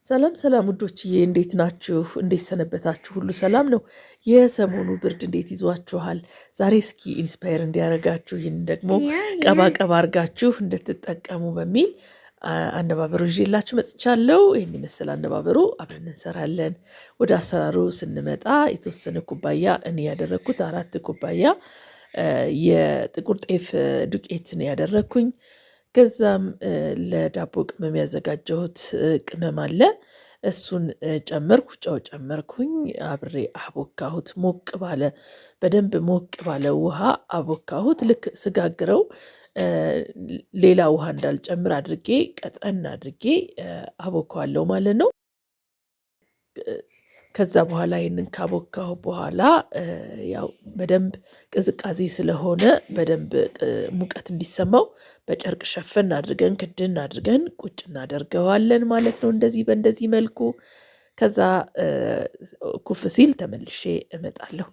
ሰላም ሰላም ውዶችዬ፣ እንዴት ናችሁ? እንዴት ሰነበታችሁ? ሁሉ ሰላም ነው? የሰሞኑ ብርድ እንዴት ይዟችኋል? ዛሬ እስኪ inspire እንዲያደርጋችሁ ይህን ደግሞ ቀባ ቀባ አድርጋችሁ እንድትጠቀሙ በሚል አነባበሮ ይዤላችሁ መጥቻለሁ። ይህን የመሰለ አነባበሮ አብረን እንሰራለን። ወደ አሰራሩ ስንመጣ የተወሰነ ኩባያ፣ እኔ ያደረግኩት 4 ኩባያ የጥቁር ጤፍ ዱቄት ነው ያደረግኩኝ። ከዛም ለዳቦ ቅመም ያዘጋጀሁት ቅመም አለ፣ እሱን ጨመርኩ፣ ጨው ጨመርኩኝ፣ አብሬ አቦካሁት። ሞቅ ባለ፣ በደንብ ሞቅ ባለ ውሃ አቦካሁት። ልክ ስጋግረው ሌላ ውሃ እንዳልጨምር አድርጌ ቀጠን አድርጌ አቦካዋለሁ ማለት ነው። ከዛ በኋላ ይህንን ካቦካሁ በኋላ ያው በደንብ ቅዝቃዜ ስለሆነ በደንብ ሙቀት እንዲሰማው በጨርቅ ሸፈን አድርገን ክድን አድርገን ቁጭ እናደርገዋለን ማለት ነው። እንደዚህ በእንደዚህ መልኩ ከዛ ኩፍ ሲል ተመልሼ እመጣለሁ።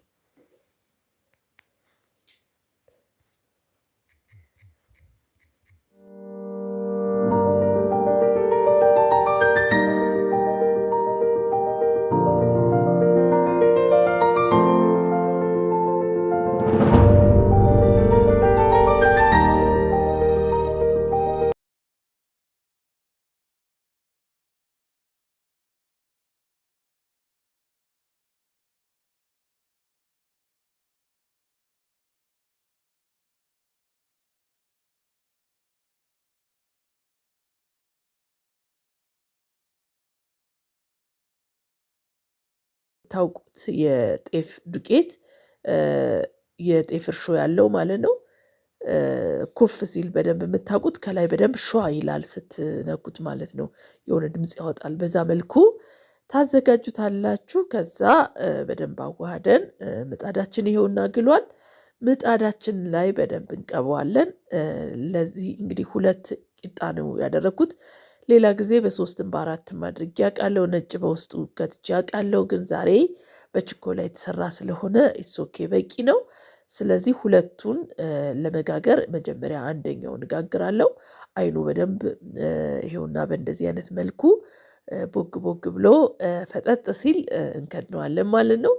ታውቁት የጤፍ ዱቄት፣ የጤፍ እርሾ ያለው ማለት ነው። ኩፍ ሲል በደንብ የምታውቁት ከላይ በደንብ ሿ ይላል ስትነኩት ማለት ነው። የሆነ ድምፅ ያወጣል። በዛ መልኩ ታዘጋጁታላችሁ። ከዛ በደንብ አዋህደን ምጣዳችን ይኸውና ግሏል። ምጣዳችን ላይ በደንብ እንቀበዋለን። ለዚህ እንግዲህ ሁለት ቂጣ ነው ያደረግኩት። ሌላ ጊዜ በሶስትም በአራትም አድርጌ አውቃለሁ። ነጭ በውስጡ ከትቼ አውቃለሁ። ግን ዛሬ በችኮላ የተሰራ ስለሆነ it's okay፣ በቂ ነው። ስለዚህ ሁለቱን ለመጋገር መጀመሪያ አንደኛውን እጋግራለሁ። አይኑ በደንብ ይሄውና በእንደዚህ አይነት መልኩ ቦግ ቦግ ብሎ ፈጠጥ ሲል እንከድነዋለን ማለት ነው።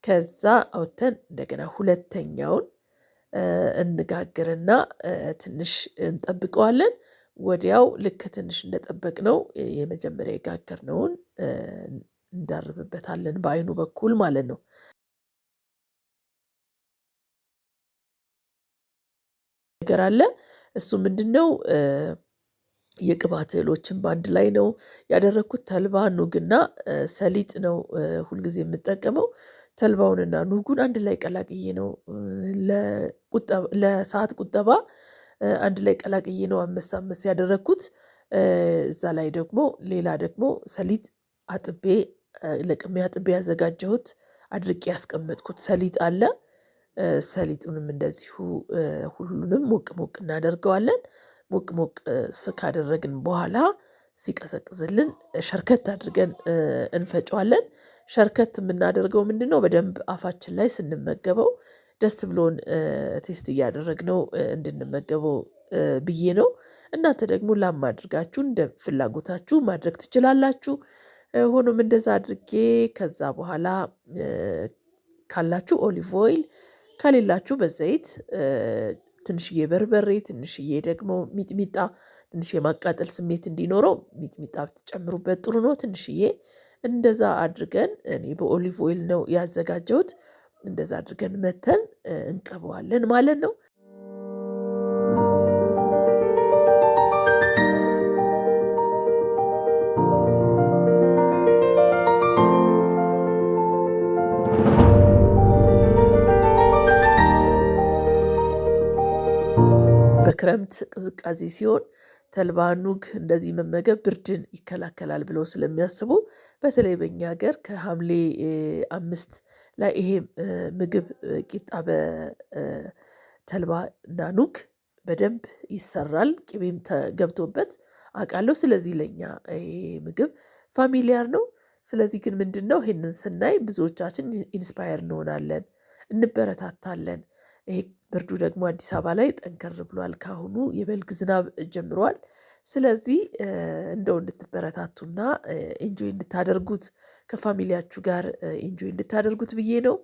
ከዛ አውጥተን እንደገና ሁለተኛውን እንጋግርና ትንሽ እንጠብቀዋለን። ወዲያው ልክ ትንሽ እንደጠበቅነው የመጀመሪያ የጋገርነውን እንዳርብበታለን በአይኑ በኩል ማለት ነው። ነገር አለ። እሱ ምንድነው? የቅባት እህሎችን በአንድ ላይ ነው ያደረግኩት። ተልባ፣ ኑግና ሰሊጥ ነው ሁልጊዜ የምጠቀመው። ተልባውንና ኑጉን አንድ ላይ ቀላቅዬ ነው፣ ለሰዓት ቁጠባ አንድ ላይ ቀላቅዬ ነው አመስ አመስ ያደረግኩት። እዛ ላይ ደግሞ ሌላ ደግሞ ሰሊጥ አጥቤ፣ ለቅሜ አጥቤ ያዘጋጀሁት፣ አድርቄ ያስቀመጥኩት ሰሊጥ አለ። ሰሊጡንም እንደዚሁ ሁሉንም ሞቅ ሞቅ እናደርገዋለን። ሞቅ ሞቅ ካደረግን በኋላ ሲቀዘቅዝልን ሸርከት አድርገን እንፈጨዋለን። ሸርከት የምናደርገው ምንድነው? በደንብ አፋችን ላይ ስንመገበው ደስ ብሎን taste እያደረግነው እንድንመገበው ብዬ ነው። እናንተ ደግሞ ላም አድርጋችሁ እንደ ፍላጎታችሁ ማድረግ ትችላላችሁ። ሆኖም እንደዛ አድርጌ ከዛ በኋላ ካላችሁ olive oil፣ ከሌላችሁ በዘይት፣ ትንሽዬ በርበሬ፣ ትንሽዬ ደግሞ ሚጥሚጣ፣ ትንሽ የማቃጠል ስሜት እንዲኖረው ሚጥሚጣ ብትጨምሩበት ጥሩ ነው። ትንሽዬ እንደዛ አድርገን፣ እኔ በ olive oil ነው ያዘጋጀሁት። እንደዛ አድርገን መተን እንቀበዋለን ማለት ነው። በክረምት ቅዝቃዜ ሲሆን ተልባ፣ ኑግ እንደዚህ መመገብ ብርድን ይከላከላል ብለው ስለሚያስቡ በተለይ በእኛ ሀገር ከሐምሌ 5 ላይ ይሄ ምግብ ቂጣ በተልባ እና ኑግ በደንብ ይሰራል። ቅቤም ተገብቶበት አውቃለሁ። ስለዚህ ለእኛ ይሄ ምግብ familiar ነው። ስለዚህ ግን ምንድን ነው፣ ይሄንን ስናይ ብዙዎቻችን inspire እንሆናለን፣ እንበረታታለን። ይሄ ብርዱ ደግሞ አዲስ አበባ ላይ ጠንከር ብሏል። ካሁኑ የበልግ ዝናብ ጀምሯል። ስለዚህ እንደው እንድትበረታቱና enjoy እንድታደርጉት፣ ከ family ያችሁ ጋር enjoy እንድታደርጉት ብዬ ነው።